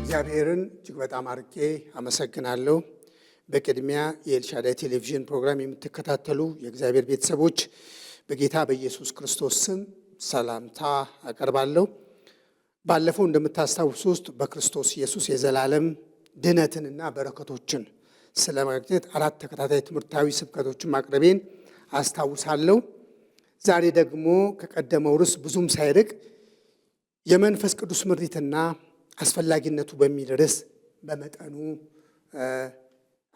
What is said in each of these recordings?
እግዚአብሔርን እጅግ በጣም አርጌ አመሰግናለሁ። በቅድሚያ የኤልሻዳይ ቴሌቪዥን ፕሮግራም የምትከታተሉ የእግዚአብሔር ቤተሰቦች በጌታ በኢየሱስ ክርስቶስ ስም ሰላምታ አቀርባለሁ። ባለፈው እንደምታስታውሱ ውስጥ በክርስቶስ ኢየሱስ የዘላለም ድነትንና በረከቶችን ስለማግኘት አራት ተከታታይ ትምህርታዊ ስብከቶችን ማቅረቤን አስታውሳለሁ። ዛሬ ደግሞ ከቀደመው ርዕስ ብዙም ሳይርቅ የመንፈስ ቅዱስ ምሪትና አስፈላጊነቱ በሚል ርዕስ በመጠኑ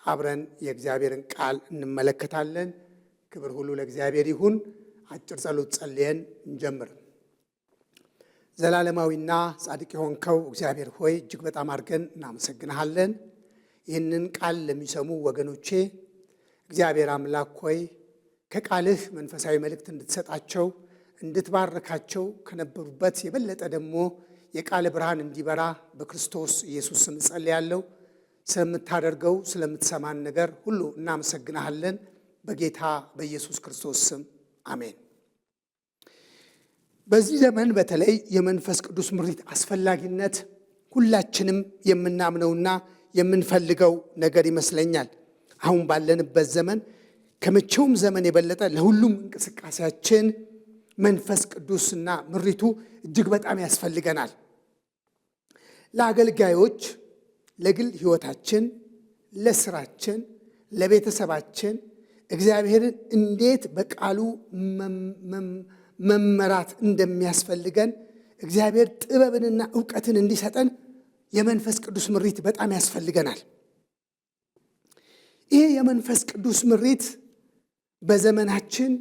አብረን የእግዚአብሔርን ቃል እንመለከታለን። ክብር ሁሉ ለእግዚአብሔር ይሁን። አጭር ጸሎት ጸልየን እንጀምር። ዘላለማዊና ጻድቅ የሆንከው እግዚአብሔር ሆይ እጅግ በጣም አድርገን እናመሰግንሃለን። ይህንን ቃል ለሚሰሙ ወገኖቼ እግዚአብሔር አምላክ ሆይ ከቃልህ መንፈሳዊ መልእክት እንድትሰጣቸው እንድትባርካቸው፣ ከነበሩበት የበለጠ ደግሞ የቃል ብርሃን እንዲበራ በክርስቶስ ኢየሱስ ስም እጸልያለሁ። ስለምታደርገው ስለምትሰማን ነገር ሁሉ እናመሰግንሃለን። በጌታ በኢየሱስ ክርስቶስ ስም አሜን። በዚህ ዘመን በተለይ የመንፈስ ቅዱስ ምሪት አስፈላጊነት ሁላችንም የምናምነውና የምንፈልገው ነገር ይመስለኛል። አሁን ባለንበት ዘመን ከመቼውም ዘመን የበለጠ ለሁሉም እንቅስቃሴያችን መንፈስ ቅዱስና ምሪቱ እጅግ በጣም ያስፈልገናል። ለአገልጋዮች፣ ለግል ሕይወታችን፣ ለስራችን፣ ለቤተሰባችን እግዚአብሔርን እንዴት በቃሉ መመራት እንደሚያስፈልገን እግዚአብሔር ጥበብንና እውቀትን እንዲሰጠን የመንፈስ ቅዱስ ምሪት በጣም ያስፈልገናል። ይሄ የመንፈስ ቅዱስ ምሪት በዘመናችን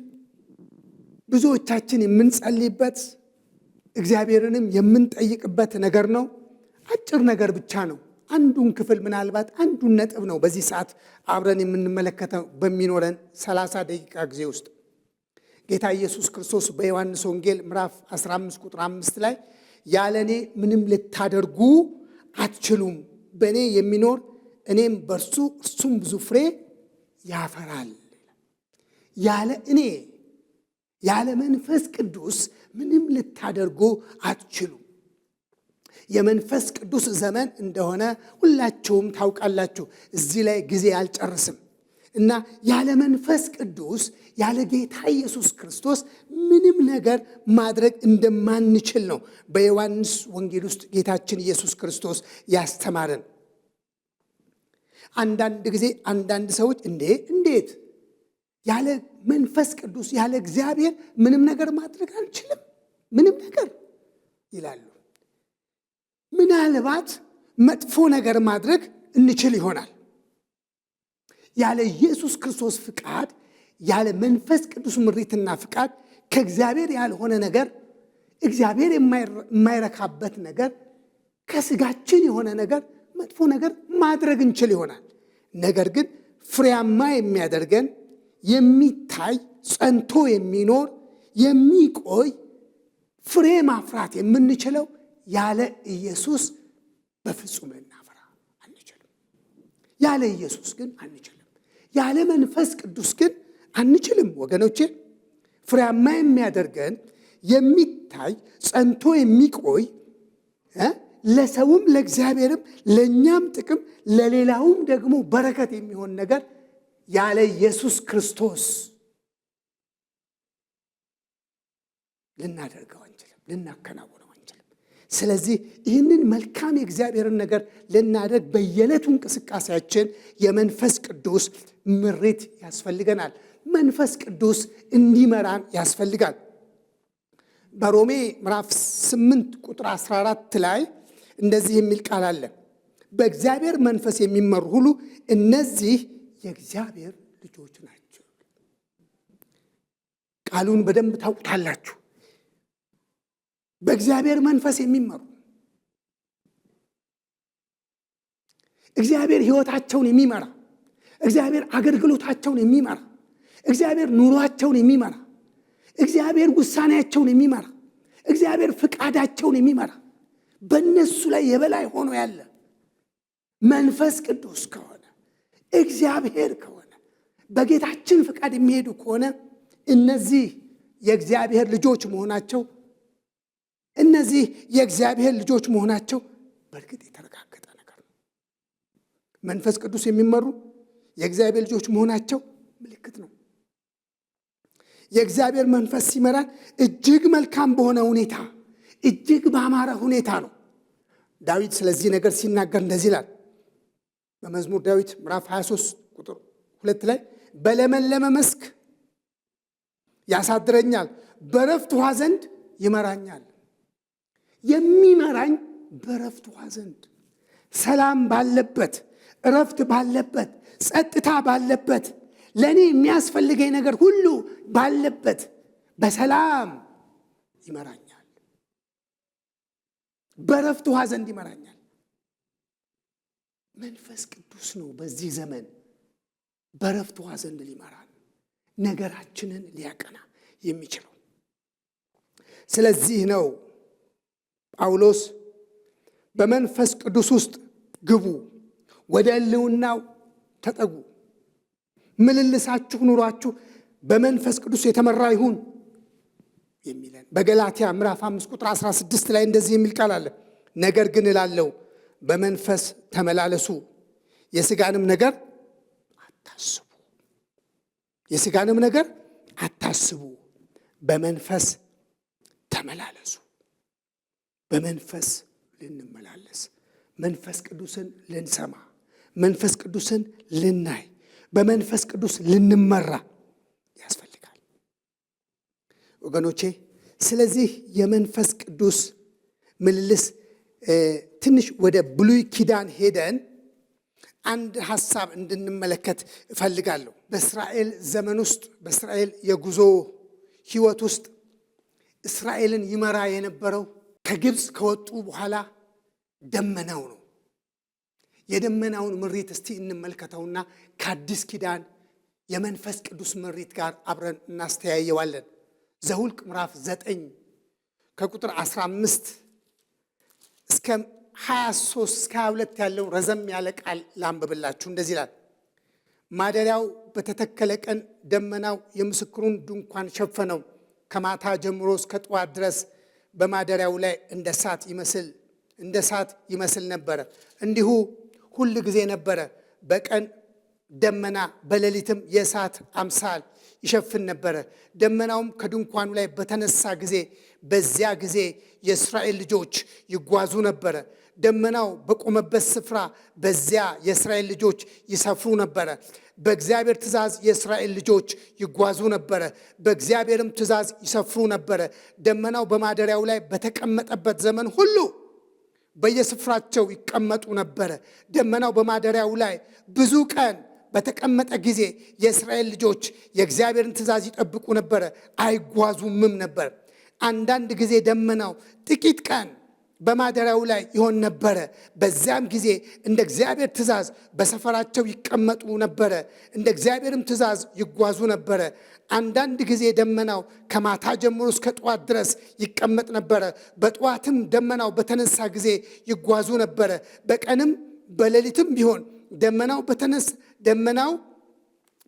ብዙዎቻችን የምንጸልይበት እግዚአብሔርንም የምንጠይቅበት ነገር ነው። አጭር ነገር ብቻ ነው። አንዱን ክፍል ምናልባት አንዱን ነጥብ ነው በዚህ ሰዓት አብረን የምንመለከተው በሚኖረን 30 ደቂቃ ጊዜ ውስጥ። ጌታ ኢየሱስ ክርስቶስ በዮሐንስ ወንጌል ምዕራፍ 15 ቁጥር 5 ላይ ያለ እኔ ምንም ልታደርጉ አትችሉም፣ በእኔ የሚኖር እኔም በእርሱ እርሱም ብዙ ፍሬ ያፈራል። ያለ እኔ ያለ መንፈስ ቅዱስ ምንም ልታደርጉ አትችሉም። የመንፈስ ቅዱስ ዘመን እንደሆነ ሁላችሁም ታውቃላችሁ። እዚህ ላይ ጊዜ አልጨርስም እና ያለ መንፈስ ቅዱስ ያለ ጌታ ኢየሱስ ክርስቶስ ምንም ነገር ማድረግ እንደማንችል ነው በዮሐንስ ወንጌል ውስጥ ጌታችን ኢየሱስ ክርስቶስ ያስተማረን። አንዳንድ ጊዜ አንዳንድ ሰዎች እንዴ እንዴት ያለ መንፈስ ቅዱስ ያለ እግዚአብሔር ምንም ነገር ማድረግ አንችልም፣ ምንም ነገር ይላሉ። ምናልባት መጥፎ ነገር ማድረግ እንችል ይሆናል። ያለ ኢየሱስ ክርስቶስ ፍቃድ፣ ያለ መንፈስ ቅዱስ ምሪትና ፍቃድ ከእግዚአብሔር ያልሆነ ነገር፣ እግዚአብሔር የማይረካበት ነገር፣ ከስጋችን የሆነ ነገር፣ መጥፎ ነገር ማድረግ እንችል ይሆናል። ነገር ግን ፍሬያማ የሚያደርገን የሚታይ ጸንቶ የሚኖር የሚቆይ ፍሬ ማፍራት የምንችለው ያለ ኢየሱስ በፍጹም ልናፈራ አንችልም። ያለ ኢየሱስ ግን አንችልም። ያለ መንፈስ ቅዱስ ግን አንችልም። ወገኖቼ ፍሬያማ የሚያደርገን የሚታይ ጸንቶ የሚቆይ ለሰውም ለእግዚአብሔርም ለእኛም ጥቅም ለሌላውም ደግሞ በረከት የሚሆን ነገር ያለ ኢየሱስ ክርስቶስ ልናደርገው አንችልም፣ ልናከናውነው አንችልም። ስለዚህ ይህንን መልካም የእግዚአብሔርን ነገር ልናደርግ በየዕለቱ እንቅስቃሴያችን የመንፈስ ቅዱስ ምሪት ያስፈልገናል። መንፈስ ቅዱስ እንዲመራን ያስፈልጋል። በሮሜ ምዕራፍ 8 ቁጥር 14 ላይ እንደዚህ የሚል ቃል አለ። በእግዚአብሔር መንፈስ የሚመሩ ሁሉ እነዚህ የእግዚአብሔር ልጆች ናቸው። ቃሉን በደንብ ታውቁታላችሁ። በእግዚአብሔር መንፈስ የሚመሩ እግዚአብሔር ሕይወታቸውን የሚመራ፣ እግዚአብሔር አገልግሎታቸውን የሚመራ፣ እግዚአብሔር ኑሯቸውን የሚመራ፣ እግዚአብሔር ውሳኔያቸውን የሚመራ፣ እግዚአብሔር ፍቃዳቸውን የሚመራ፣ በእነሱ ላይ የበላይ ሆኖ ያለ መንፈስ ቅዱስ ከሆነ፣ እግዚአብሔር ከሆነ፣ በጌታችን ፍቃድ የሚሄዱ ከሆነ እነዚህ የእግዚአብሔር ልጆች መሆናቸው እነዚህ የእግዚአብሔር ልጆች መሆናቸው በእርግጥ የተረጋገጠ ነው። መንፈስ ቅዱስ የሚመሩ የእግዚአብሔር ልጆች መሆናቸው ምልክት ነው። የእግዚአብሔር መንፈስ ሲመራን እጅግ መልካም በሆነ ሁኔታ፣ እጅግ ባማረ ሁኔታ ነው። ዳዊት ስለዚህ ነገር ሲናገር እንደዚህ ይላል። በመዝሙር ዳዊት ምዕራፍ 23 ቁጥር 2 ላይ በለመለመ መስክ ያሳድረኛል፣ በረፍት ውኃ ዘንድ ይመራኛል። የሚመራኝ በረፍት ውኃ ዘንድ፣ ሰላም ባለበት፣ እረፍት ባለበት፣ ጸጥታ ባለበት፣ ለእኔ የሚያስፈልገኝ ነገር ሁሉ ባለበት በሰላም ይመራኛል። በረፍት ውኃ ዘንድ ይመራኛል። መንፈስ ቅዱስ ነው በዚህ ዘመን በረፍት ውኃ ዘንድ ሊመራን፣ ነገራችንን ሊያቀና የሚችለው። ስለዚህ ነው ጳውሎስ በመንፈስ ቅዱስ ውስጥ ግቡ፣ ወደ ሕልውናው ተጠጉ፣ ምልልሳችሁ ኑሯችሁ በመንፈስ ቅዱስ የተመራ ይሁን የሚለን። በገላትያ ምዕራፍ 5 ቁጥር 16 ላይ እንደዚህ የሚል ቃል አለ። ነገር ግን እላለሁ በመንፈስ ተመላለሱ፣ የሥጋንም ነገር አታስቡ። የሥጋንም ነገር አታስቡ፣ በመንፈስ ተመላለሱ። በመንፈስ ልንመላለስ፣ መንፈስ ቅዱስን ልንሰማ፣ መንፈስ ቅዱስን ልናይ፣ በመንፈስ ቅዱስ ልንመራ ያስፈልጋል ወገኖቼ። ስለዚህ የመንፈስ ቅዱስ ምልልስ ትንሽ ወደ ብሉይ ኪዳን ሄደን አንድ ሐሳብ እንድንመለከት እፈልጋለሁ። በእስራኤል ዘመን ውስጥ፣ በእስራኤል የጉዞ ሕይወት ውስጥ እስራኤልን ይመራ የነበረው ከግብፅ ከወጡ በኋላ ደመናው ነው። የደመናውን ምሪት እስቲ እንመልከተውና ከአዲስ ኪዳን የመንፈስ ቅዱስ ምሪት ጋር አብረን እናስተያየዋለን። ዘሁልቅ ምዕራፍ 9 ከቁጥር 15 እስከ 23 እስከ 22 ያለውን ረዘም ያለ ቃል ላንብብላችሁ። እንደዚህ ይላል። ማደሪያው በተተከለ ቀን ደመናው የምስክሩን ድንኳን ሸፈነው። ከማታ ጀምሮ እስከ ጠዋት ድረስ በማደሪያው ላይ እንደ እሳት ይመስል ነበረ። እንዲሁ ሁል ጊዜ ነበረ። በቀን ደመና በሌሊትም የእሳት አምሳል ይሸፍን ነበረ። ደመናውም ከድንኳኑ ላይ በተነሳ ጊዜ በዚያ ጊዜ የእስራኤል ልጆች ይጓዙ ነበረ። ደመናው በቆመበት ስፍራ በዚያ የእስራኤል ልጆች ይሰፍሩ ነበረ። በእግዚአብሔር ትእዛዝ የእስራኤል ልጆች ይጓዙ ነበረ፣ በእግዚአብሔርም ትእዛዝ ይሰፍሩ ነበረ። ደመናው በማደሪያው ላይ በተቀመጠበት ዘመን ሁሉ በየስፍራቸው ይቀመጡ ነበረ። ደመናው በማደሪያው ላይ ብዙ ቀን በተቀመጠ ጊዜ የእስራኤል ልጆች የእግዚአብሔርን ትእዛዝ ይጠብቁ ነበረ፣ አይጓዙምም ነበር። አንዳንድ ጊዜ ደመናው ጥቂት ቀን በማደሪያው ላይ ይሆን ነበረ። በዚያም ጊዜ እንደ እግዚአብሔር ትእዛዝ በሰፈራቸው ይቀመጡ ነበረ፣ እንደ እግዚአብሔርም ትእዛዝ ይጓዙ ነበረ። አንዳንድ ጊዜ ደመናው ከማታ ጀምሮ እስከ ጠዋት ድረስ ይቀመጥ ነበረ። በጠዋትም ደመናው በተነሳ ጊዜ ይጓዙ ነበረ። በቀንም በሌሊትም ቢሆን ደመናው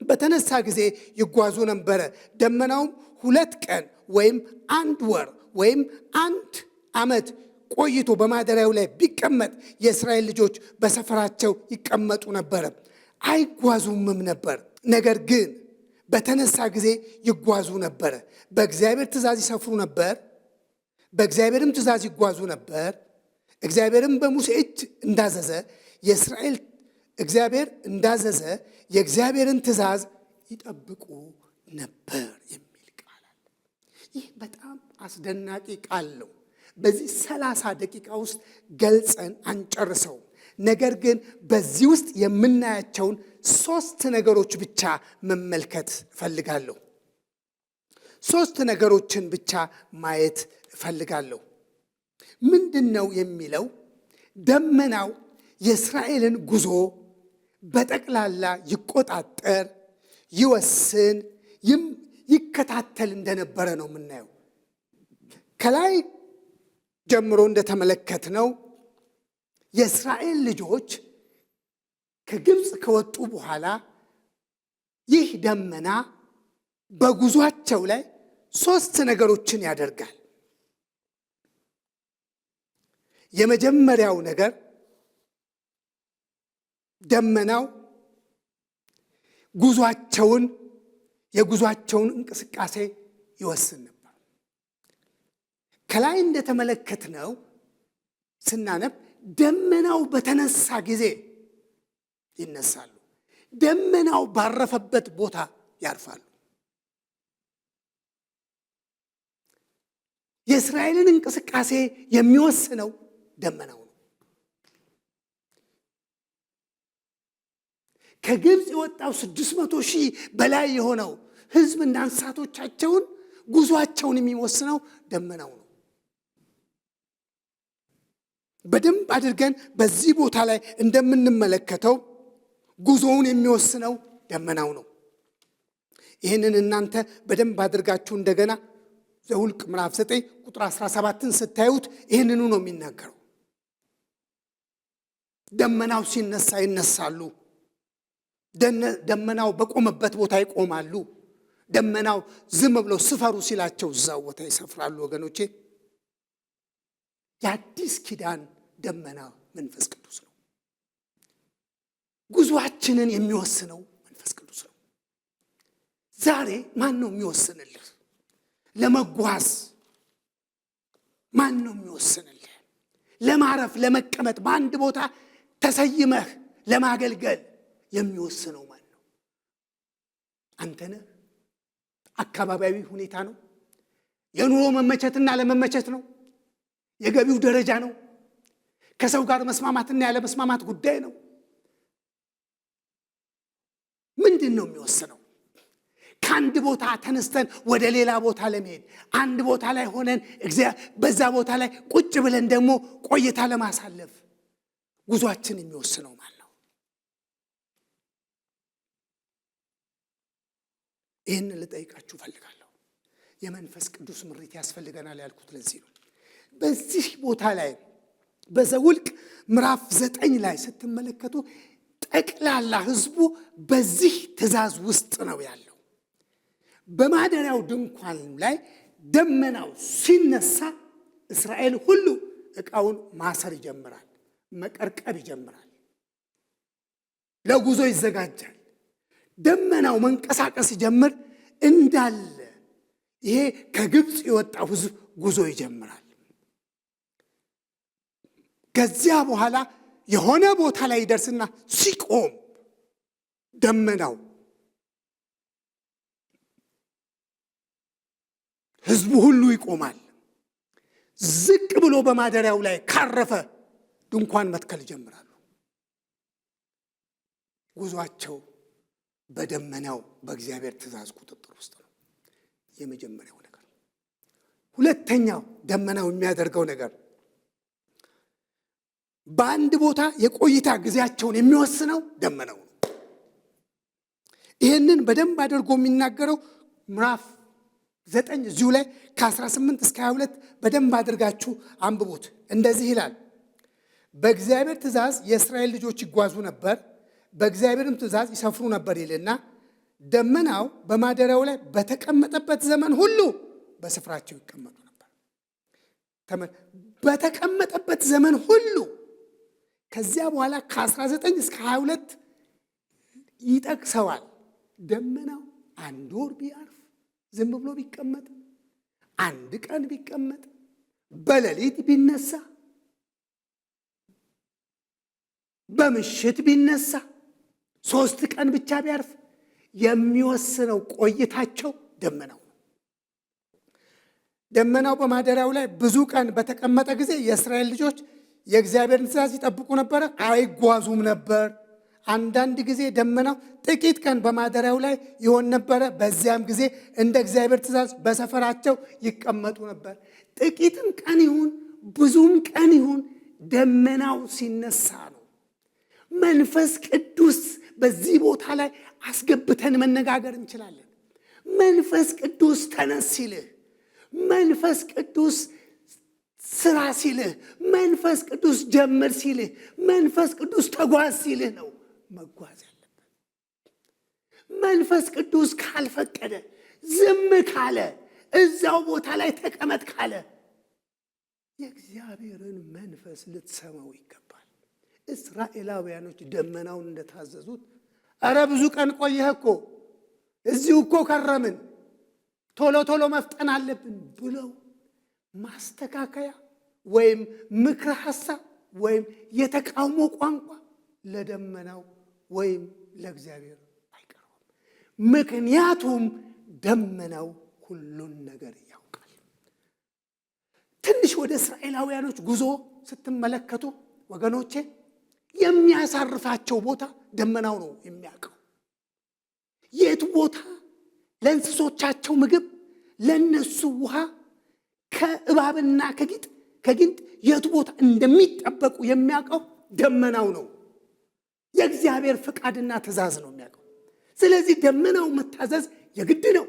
በተነሳ ጊዜ ይጓዙ ነበረ። ደመናውም 2 ቀን ወይም አንድ ወር ወይም አንድ ዓመት ቆይቶ በማደሪያው ላይ ቢቀመጥ የእስራኤል ልጆች በሰፈራቸው ይቀመጡ ነበረ፣ አይጓዙምም ነበር። ነገር ግን በተነሳ ጊዜ ይጓዙ ነበረ። በእግዚአብሔር ትእዛዝ ይሰፍሩ ነበር፣ በእግዚአብሔርም ትእዛዝ ይጓዙ ነበር። እግዚአብሔርም በሙሴ እጅ እንዳዘዘ የእስራኤል እግዚአብሔር እንዳዘዘ የእግዚአብሔርን ትእዛዝ ይጠብቁ ነበር የሚል ቃል አለ። ይህ በጣም አስደናቂ ቃል ነው። በዚህ 30 ደቂቃ ውስጥ ገልጸን አንጨርሰውም። ነገር ግን በዚህ ውስጥ የምናያቸውን ሶስት ነገሮች ብቻ መመልከት እፈልጋለሁ። ሶስት ነገሮችን ብቻ ማየት እፈልጋለሁ። ምንድን ነው የሚለው? ደመናው የእስራኤልን ጉዞ በጠቅላላ ይቆጣጠር፣ ይወስን፣ ይከታተል እንደነበረ ነው የምናየው። ከላይ ጀምሮ እንደተመለከትነው የእስራኤል ልጆች ከግብፅ ከወጡ በኋላ ይህ ደመና በጉዟቸው ላይ ሶስት ነገሮችን ያደርጋል። የመጀመሪያው ነገር ደመናው ጉዟቸውን የጉዟቸውን እንቅስቃሴ ይወስን ነበር። ከላይ እንደተመለከትነው ስናነብ ደመናው በተነሳ ጊዜ ይነሳሉ፣ ደመናው ባረፈበት ቦታ ያርፋሉ። የእስራኤልን እንቅስቃሴ የሚወስነው ደመናው ነው። ከግብፅ የወጣው 600,000 በላይ የሆነው ሕዝብና እንስሳቶቻቸውን ጉዟቸውን የሚወስነው ደመናው ነው። በደንብ አድርገን በዚህ ቦታ ላይ እንደምንመለከተው ጉዞውን የሚወስነው ደመናው ነው። ይህንን እናንተ በደንብ አድርጋችሁ እንደገና ዘኍልቍ ምዕራፍ 9 ቁጥር 17ን ስታዩት ይህንኑ ነው የሚናገረው። ደመናው ሲነሳ ይነሳሉ። ደመናው በቆመበት ቦታ ይቆማሉ። ደመናው ዝም ብሎ ስፈሩ ሲላቸው እዛው ቦታ ይሰፍራሉ። ወገኖቼ የአዲስ ኪዳን ደመና መንፈስ ቅዱስ ነው። ጉዟችንን የሚወስነው መንፈስ ቅዱስ ነው። ዛሬ ማን ነው የሚወስንልህ? ለመጓዝ ማን ነው የሚወስንልህ? ለማረፍ፣ ለመቀመጥ፣ በአንድ ቦታ ተሰይመህ ለማገልገል የሚወስነው ማን ነው? አንተ ነህ? አካባቢያዊ ሁኔታ ነው? የኑሮ መመቸትና ለመመቸት ነው? የገቢው ደረጃ ነው? ከሰው ጋር መስማማትና ያለመስማማት ጉዳይ ነው? ምንድን ነው የሚወስነው? ከአንድ ቦታ ተነስተን ወደ ሌላ ቦታ ለመሄድ፣ አንድ ቦታ ላይ ሆነን በዛ ቦታ ላይ ቁጭ ብለን ደግሞ ቆይታ ለማሳለፍ ጉዟችን የሚወስነው ማን ነው? ይህንን ልጠይቃችሁ እፈልጋለሁ። የመንፈስ ቅዱስ ምሪት ያስፈልገናል ያልኩት ለዚህ ነው። በዚህ ቦታ ላይ በዘኍልቍ ምዕራፍ 9 ላይ ስትመለከቱ ጠቅላላ ሕዝቡ በዚህ ትእዛዝ ውስጥ ነው ያለው። በማደሪያው ድንኳን ላይ ደመናው ሲነሳ እስራኤል ሁሉ ዕቃውን ማሰር ይጀምራል፣ መቀርቀብ ይጀምራል፣ ለጉዞ ይዘጋጃል። ደመናው መንቀሳቀስ ሲጀምር እንዳለ ይሄ ከግብፅ የወጣው ሕዝብ ጉዞ ይጀምራል። ከዚያ በኋላ የሆነ ቦታ ላይ ይደርስና ሲቆም ደመናው ሕዝቡ ሁሉ ይቆማል። ዝቅ ብሎ በማደሪያው ላይ ካረፈ ድንኳን መትከል ይጀምራሉ። ጉዟቸው በደመናው በእግዚአብሔር ትእዛዝ ቁጥጥር ውስጥ ነው። የመጀመሪያው ነገር። ሁለተኛው ደመናው የሚያደርገው ነገር በአንድ ቦታ የቆይታ ጊዜያቸውን የሚወስነው ደመናው ነው። ይህንን በደንብ አድርጎ የሚናገረው ምዕራፍ 9 እዚሁ ላይ ከ18 እስከ 22 በደንብ አድርጋችሁ አንብቡት። እንደዚህ ይላል። በእግዚአብሔር ትእዛዝ የእስራኤል ልጆች ይጓዙ ነበር፣ በእግዚአብሔርም ትእዛዝ ይሰፍሩ ነበር ይልና ደመናው በማደሪያው ላይ በተቀመጠበት ዘመን ሁሉ በስፍራቸው ይቀመጡ ነበር። በተቀመጠበት ዘመን ሁሉ። ከዚያ በኋላ ከ19 እስከ 22 ይጠቅሰዋል። ደመናው አንድ ወር ቢያርፍ፣ ዝም ብሎ ቢቀመጥ፣ አንድ ቀን ቢቀመጥ፣ በሌሊት ቢነሳ፣ በምሽት ቢነሳ፣ 3 ቀን ብቻ ቢያርፍ የሚወስነው ቆይታቸው ደመናው ነው። ደመናው በማደሪያው ላይ ብዙ ቀን በተቀመጠ ጊዜ የእስራኤል ልጆች የእግዚአብሔርን ትእዛዝ ይጠብቁ ነበረ፣ አይጓዙም ነበር። አንዳንድ ጊዜ ደመናው ጥቂት ቀን በማደሪያው ላይ ይሆን ነበረ። በዚያም ጊዜ እንደ እግዚአብሔር ትእዛዝ በሰፈራቸው ይቀመጡ ነበር። ጥቂትም ቀን ይሁን ብዙም ቀን ይሁን ደመናው ሲነሳ ነው። መንፈስ ቅዱስ በዚህ ቦታ ላይ አስገብተን መነጋገር እንችላለን። መንፈስ ቅዱስ ተነስ ሲልህ፣ መንፈስ ቅዱስ ስራ ሲልህ፣ መንፈስ ቅዱስ ጀምር ሲልህ፣ መንፈስ ቅዱስ ተጓዝ ሲልህ ነው መጓዝ ያለብን። መንፈስ ቅዱስ ካልፈቀደ፣ ዝም ካለ፣ እዛው ቦታ ላይ ተቀመጥ ካለ የእግዚአብሔርን መንፈስ ልትሰማው ይገባል። እስራኤላውያኖች ደመናውን እንደታዘዙት እረ ብዙ ቀን ቆየህ እኮ እዚሁ እኮ ከረምን፣ ቶሎ ቶሎ መፍጠን አለብን ብለው ማስተካከያ ወይም ምክረ ሐሳብ ወይም የተቃውሞ ቋንቋ ለደመናው ወይም ለእግዚአብሔር አይቀርብም። ምክንያቱም ደመናው ሁሉን ነገር ያውቃል። ትንሽ ወደ እስራኤላውያኖች ጉዞ ስትመለከቱ ወገኖቼ የሚያሳርፋቸው ቦታ ደመናው ነው የሚያውቀው። የት ቦታ ለእንስሶቻቸው ምግብ፣ ለነሱ ውሃ ከእባብና ከጊጥ ከጊንጥ የቱ ቦታ እንደሚጠበቁ የሚያውቀው ደመናው ነው። የእግዚአብሔር ፍቃድና ትእዛዝ ነው የሚያውቀው። ስለዚህ ደመናው መታዘዝ የግድ ነው።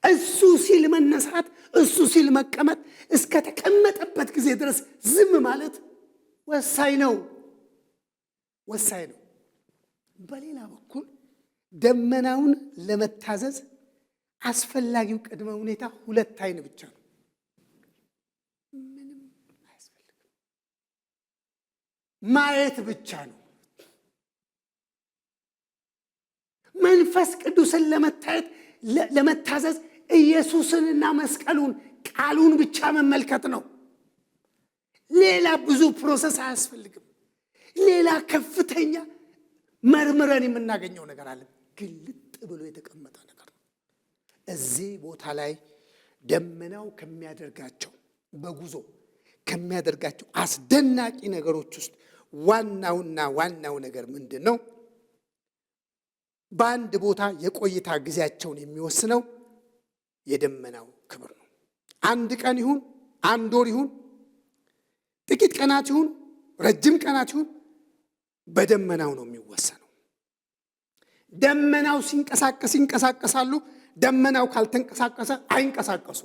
እሱ ሲል መነሳት፣ እሱ ሲል መቀመጥ፣ እስከ ተቀመጠበት ጊዜ ድረስ ዝም ማለት ወሳኝ ነው፣ ወሳኝ ነው። በሌላ በኩል ደመናውን ለመታዘዝ አስፈላጊው ቅድመ ሁኔታ ሁለት አይን ብቻ ነው። ምንም አያስፈልግም፣ ማየት ብቻ ነው። መንፈስ ቅዱስን ለመታየት ለመታዘዝ ኢየሱስንና መስቀሉን ቃሉን ብቻ መመልከት ነው። ሌላ ብዙ process አያስፈልግም። ሌላ ከፍተኛ መርምረን የምናገኘው ነገር አለ። ግልጥ ብሎ የተቀመጠ ነገር ነው። እዚህ ቦታ ላይ ደመናው ከሚያደርጋቸው በጉዞ ከሚያደርጋቸው አስደናቂ ነገሮች ውስጥ ዋናውና ዋናው ነገር ምንድን ነው? በአንድ ቦታ የቆይታ ጊዜያቸውን የሚወስነው የደመናው ክብር ነው። አንድ ቀን ይሁን አንድ ወር ይሁን ጥቂት ቀናት ይሁን ረጅም ቀናት ይሁን በደመናው ነው የሚወሰነው። ደመናው ሲንቀሳቀስ ይንቀሳቀሳሉ። ደመናው ካልተንቀሳቀሰ አይንቀሳቀሱ።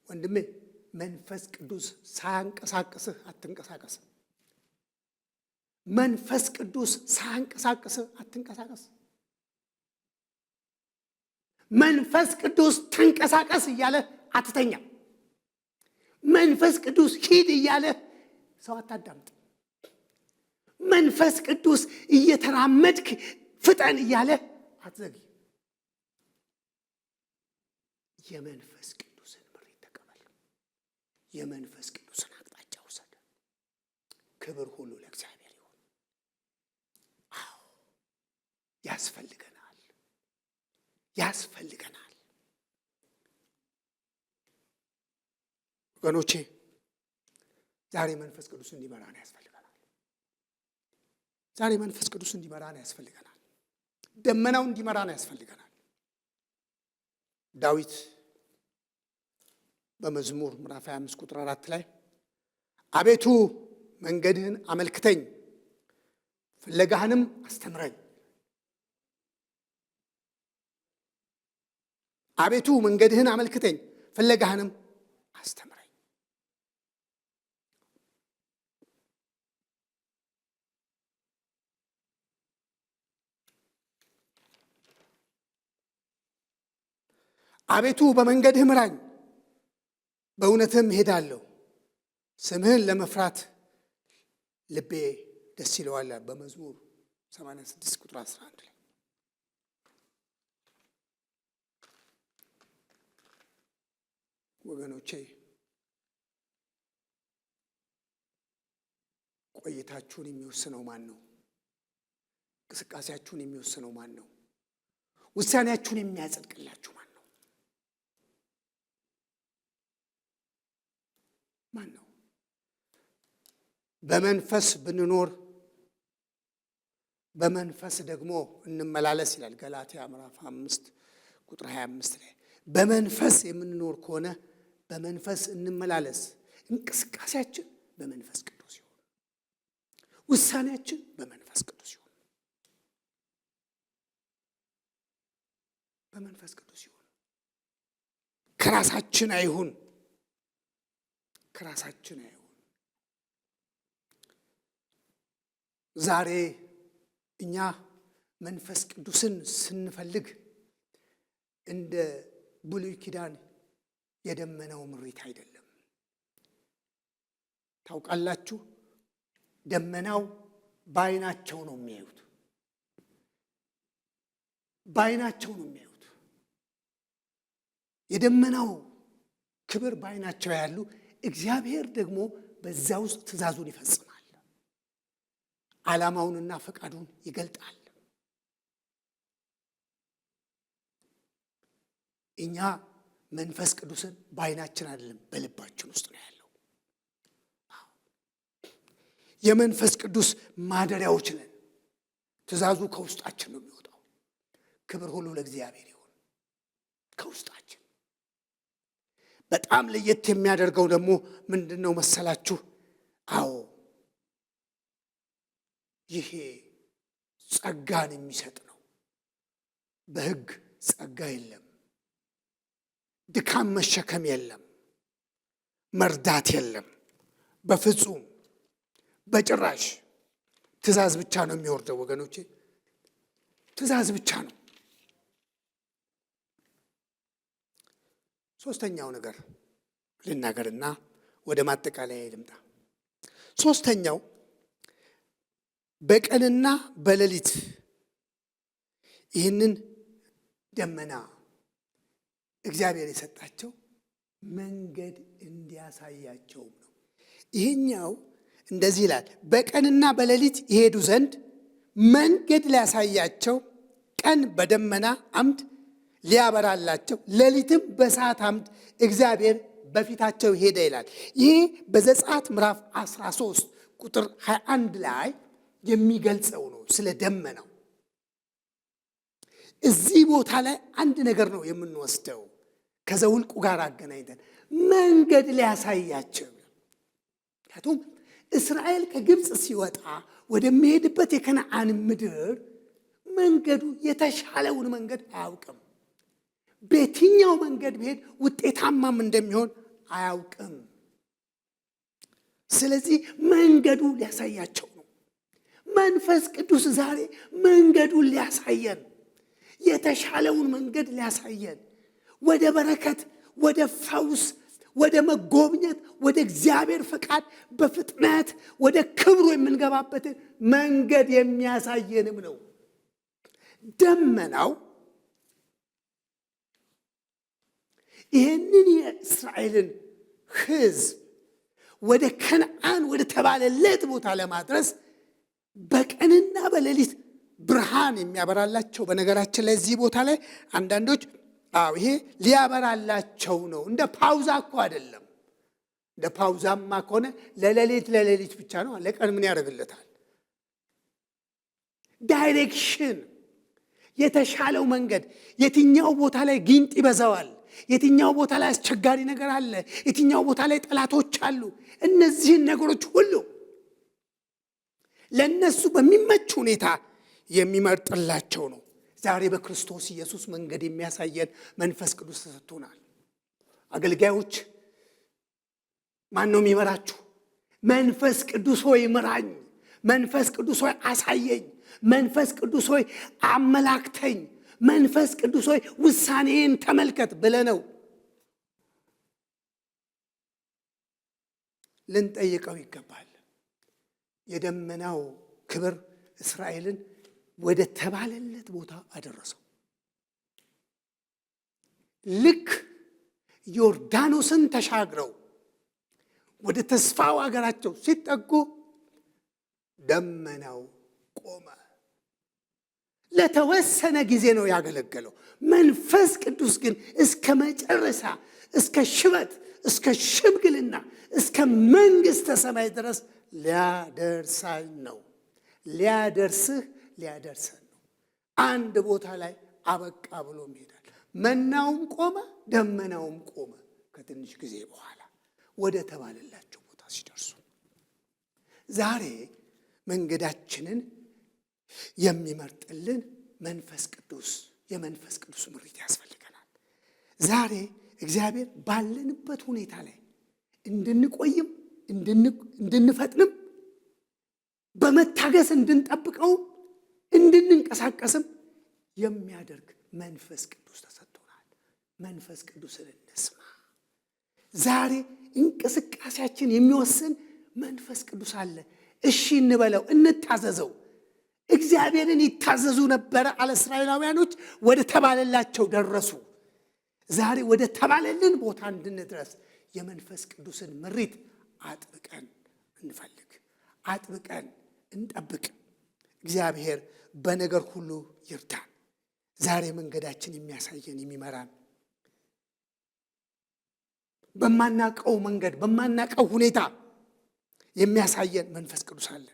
ወንድሜ መንፈስ ቅዱስ ሳያንቀሳቅስህ አትንቀሳቀስ። መንፈስ ቅዱስ ሳያንቀሳቅስህ አትንቀሳቀስ። መንፈስ ቅዱስ ተንቀሳቀስ እያለ አትተኛ። መንፈስ ቅዱስ ሂድ እያለ ሰው አታዳምጥ። መንፈስ ቅዱስ እየተራመድክ ፍጠን እያለ አትዘግይ። የመንፈስ ቅዱስን ምሪት ተቀበል። የመንፈስ ቅዱስን አቅጣጫ ውሰድ። ክብር ሁሉ ለእግዚአብሔር ይሁን። አዎ ያስፈልገናል፣ ያስፈልገናል ወገኖቼ። ዛሬ መንፈስ ቅዱስ እንዲመራን ያስፈልገናል። ዛሬ መንፈስ ቅዱስ እንዲመራን ያስፈልገናል። ደመናው እንዲመራን ያስፈልገናል። ዳዊት በመዝሙር ምዕራፍ 25 ቁጥር 4 ላይ አቤቱ መንገድህን አመልክተኝ ፍለጋህንም አስተምረኝ። አቤቱ መንገድህን አመልክተኝ ፍለጋህንም አስተምረኝ። አቤቱ በመንገድህ ምራኝ፣ በእውነትህም እሄዳለሁ። ስምህን ለመፍራት ልቤ ደስ ይለዋል። በመዝሙር 86 ቁጥር 11 ላይ ወገኖቼ ቆይታችሁን የሚወስነው ማን ነው? እንቅስቃሴያችሁን የሚወስነው ማን ነው? ውሳኔያችሁን የሚያጸድቅላችሁ ማን ነው? ማን ነው? በመንፈስ ብንኖር በመንፈስ ደግሞ እንመላለስ ይላል ገላትያ ምዕራፍ 5 ቁጥር 25 ላይ። በመንፈስ የምንኖር ከሆነ በመንፈስ እንመላለስ። እንቅስቃሴያችን በመንፈስ ቅዱስ ይሁን። ውሳኔያችን በመንፈስ ቅዱስ ይሁን። በመንፈስ ቅዱስ ይሁን። ከራሳችን አይሁን። ከራሳችን አይሁን። ዛሬ እኛ መንፈስ ቅዱስን ስንፈልግ እንደ ብሉይ ኪዳን የደመናው ምሪት አይደለም። ታውቃላችሁ፣ ደመናው በዓይናቸው ነው የሚያዩት፣ በዓይናቸው ነው የሚያዩት። የደመናው ክብር በዓይናቸው ያሉ፣ እግዚአብሔር ደግሞ በዛ ውስጥ ትእዛዙን ይፈጽማል፣ ዓላማውንና ፈቃዱን ይገልጣል። እኛ መንፈስ ቅዱስን በዓይናችን አይደለም፣ በልባችን ውስጥ ነው ያለው። የመንፈስ ቅዱስ ማደሪያዎች ነን። ትእዛዙ ከውስጣችን ነው የሚወጣው። ክብር ሁሉ ለእግዚአብሔር ይሁን። ከውስጣችን በጣም ለየት የሚያደርገው ደግሞ ምንድን ነው መሰላችሁ? አዎ፣ ይሄ ጸጋን የሚሰጥ ነው። በሕግ ጸጋ የለም፣ ድካም መሸከም የለም፣ መርዳት የለም። በፍጹም በጭራሽ ትእዛዝ ብቻ ነው የሚወርደው ወገኖቼ፣ ትእዛዝ ብቻ ነው። ሶስተኛው ነገር ልናገርና ወደ ማጠቃለያ ልምጣ። ሶስተኛው በቀንና በሌሊት ይህንን ደመና እግዚአብሔር የሰጣቸው መንገድ እንዲያሳያቸውም ነው። ይህኛው እንደዚህ ይላል፣ በቀንና በሌሊት ይሄዱ ዘንድ መንገድ ሊያሳያቸው፣ ቀን በደመና አምድ ሊያበራላቸው፣ ሌሊትም በእሳት አምድ እግዚአብሔር በፊታቸው ሄደ ይላል። ይህ በዘጸአት ምዕራፍ 13 ቁጥር 21 ላይ የሚገልጸው ነው ስለ ደመናው። እዚህ ቦታ ላይ አንድ ነገር ነው የምንወስደው ከዘውልቁ ጋር አገናኝተን፣ መንገድ ሊያሳያቸው። ምክንያቱም እስራኤል ከግብፅ ሲወጣ ወደሚሄድበት የከነዓን ምድር መንገዱ የተሻለውን መንገድ አያውቅም። በየትኛው መንገድ ቢሄድ ውጤታማም እንደሚሆን አያውቅም። ስለዚህ መንገዱ ሊያሳያቸው ነው። መንፈስ ቅዱስ ዛሬ መንገዱን ሊያሳየን፣ የተሻለውን መንገድ ሊያሳየን፣ ወደ በረከት፣ ወደ ፈውስ፣ ወደ መጎብኘት፣ ወደ እግዚአብሔር ፈቃድ በፍጥነት ወደ ክብሩ የምንገባበትን መንገድ የሚያሳየንም ነው። ደመናው ይህንን የእስራኤልን ሕዝብ ወደ ከነዓን ወደ ተባለለት ቦታ ለማድረስ በቀንና በሌሊት ብርሃን የሚያበራላቸው። በነገራችን ላይ እዚህ ቦታ ላይ አንዳንዶች አዎ ይሄ ሊያበራላቸው ነው፣ እንደ ፓውዛ እኮ አይደለም። እንደ ፓውዛማ ከሆነ ለሌሊት ለሌሊት ብቻ ነው፣ ለቀን ምን ያደርግለታል? Direction፣ የተሻለው መንገድ፣ የትኛው ቦታ ላይ ጊንጥ ይበዛዋል፣ የትኛው ቦታ ላይ አስቸጋሪ ነገር አለ፣ የትኛው ቦታ ላይ ጠላቶች አሉ። እነዚህን ነገሮች ሁሉ ለእነሱ በሚመች ሁኔታ የሚመርጥላቸው ነው። ዛሬ በክርስቶስ ኢየሱስ መንገድ የሚያሳየን መንፈስ ቅዱስ ተሰጥቶናል። አገልጋዮች፣ ማን ነው የሚመራችሁ? መንፈስ ቅዱስ ሆይ ምራኝ፣ መንፈስ ቅዱስ ሆይ አሳየኝ፣ መንፈስ ቅዱስ ሆይ አመላክተኝ፣ መንፈስ ቅዱስ ሆይ ውሳኔን ተመልከት ብለነው ልንጠይቀው ይገባል። የደመናው ክብር እስራኤልን ወደ ተባለለት ቦታ አደረሰው። ልክ ዮርዳኖስን ተሻግረው ወደ ተስፋው አገራቸው ሲጠጉ ደመናው ቆመ። ለተወሰነ ጊዜ ነው ያገለገለው። መንፈስ ቅዱስ ግን እስከ መጨረሻ፣ እስከ ሽበት፣ እስከ ሽምግልና፣ እስከ መንግሥተ ሰማይ ድረስ ሊያደርሳኝ ነው። ሊያደርስህ ሊያደርሰን ነው። አንድ ቦታ ላይ አበቃ ብሎ ይሄዳል። መናውም ቆመ፣ ደመናውም ቆመ። ከትንሽ ጊዜ በኋላ ወደ ተባለላቸው ቦታ ሲደርሱ፣ ዛሬ መንገዳችንን የሚመርጥልን መንፈስ ቅዱስ፣ የመንፈስ ቅዱስ ምሪት ያስፈልገናል። ዛሬ እግዚአብሔር ባለንበት ሁኔታ ላይ እንድንቆይም፣ እንድንፈጥንም፣ በመታገስ እንድንጠብቀው፣ እንድንንቀሳቀስም የሚያደርግ መንፈስ ቅዱስ ተሰጥቶናል። መንፈስ ቅዱስን እንስማ። ዛሬ እንቅስቃሴያችን የሚወስን መንፈስ ቅዱስ አለ። እሺ እንበለው፣ እንታዘዘው። እግዚአብሔርን ይታዘዙ ነበረ አለ። እስራኤላውያኖች ወደ ተባለላቸው ደረሱ። ዛሬ ወደ ተባለልን ቦታ እንድንድረስ የመንፈስ ቅዱስን ምሪት አጥብቀን እንፈልግ፣ አጥብቀን እንጠብቅ። እግዚአብሔር በነገር ሁሉ ይርዳን። ዛሬ መንገዳችን የሚያሳየን፣ የሚመራን፣ በማናቀው መንገድ፣ በማናቀው ሁኔታ የሚያሳየን መንፈስ ቅዱስ አለ።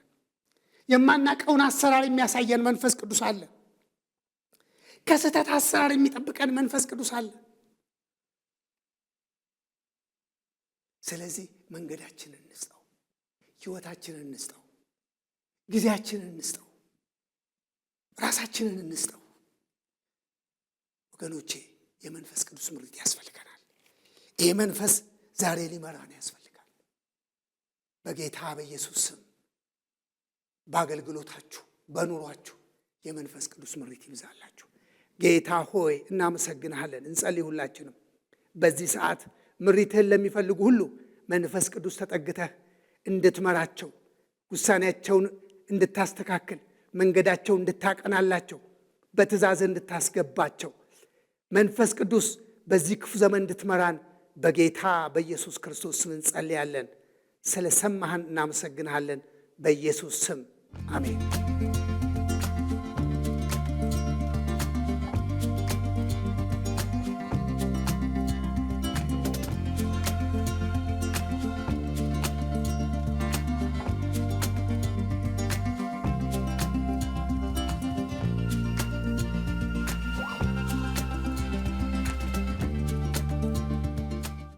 የማናቀውን አሰራር የሚያሳየን መንፈስ ቅዱስ አለ። ከስህተት አሰራር የሚጠብቀን መንፈስ ቅዱስ አለ። ስለዚህ መንገዳችንን እንስጠው፣ ሕይወታችንን እንስጠው፣ ጊዜያችንን እንስጠው፣ ራሳችንን እንስጠው። ወገኖቼ፣ የመንፈስ ቅዱስ ምሪት ያስፈልገናል። ይህ መንፈስ ዛሬ ሊመራን ያስፈልጋል። በጌታ በኢየሱስ ስም በአገልግሎታችሁ፣ በኑሯችሁ የመንፈስ ቅዱስ ምሪት ይብዛላችሁ። ጌታ ሆይ እናመሰግንሃለን። እንጸልይ። ሁላችንም በዚህ ሰዓት ምሪትህን ለሚፈልጉ ሁሉ መንፈስ ቅዱስ ተጠግተህ እንድትመራቸው፣ ውሳኔያቸውን እንድታስተካክል፣ መንገዳቸውን እንድታቀናላቸው፣ በትእዛዝ እንድታስገባቸው፣ መንፈስ ቅዱስ በዚህ ክፉ ዘመን እንድትመራን በጌታ በኢየሱስ ክርስቶስ ስም እንጸልያለን። ስለ ሰማህን እናመሰግንሃለን። በኢየሱስ ስም አሜን።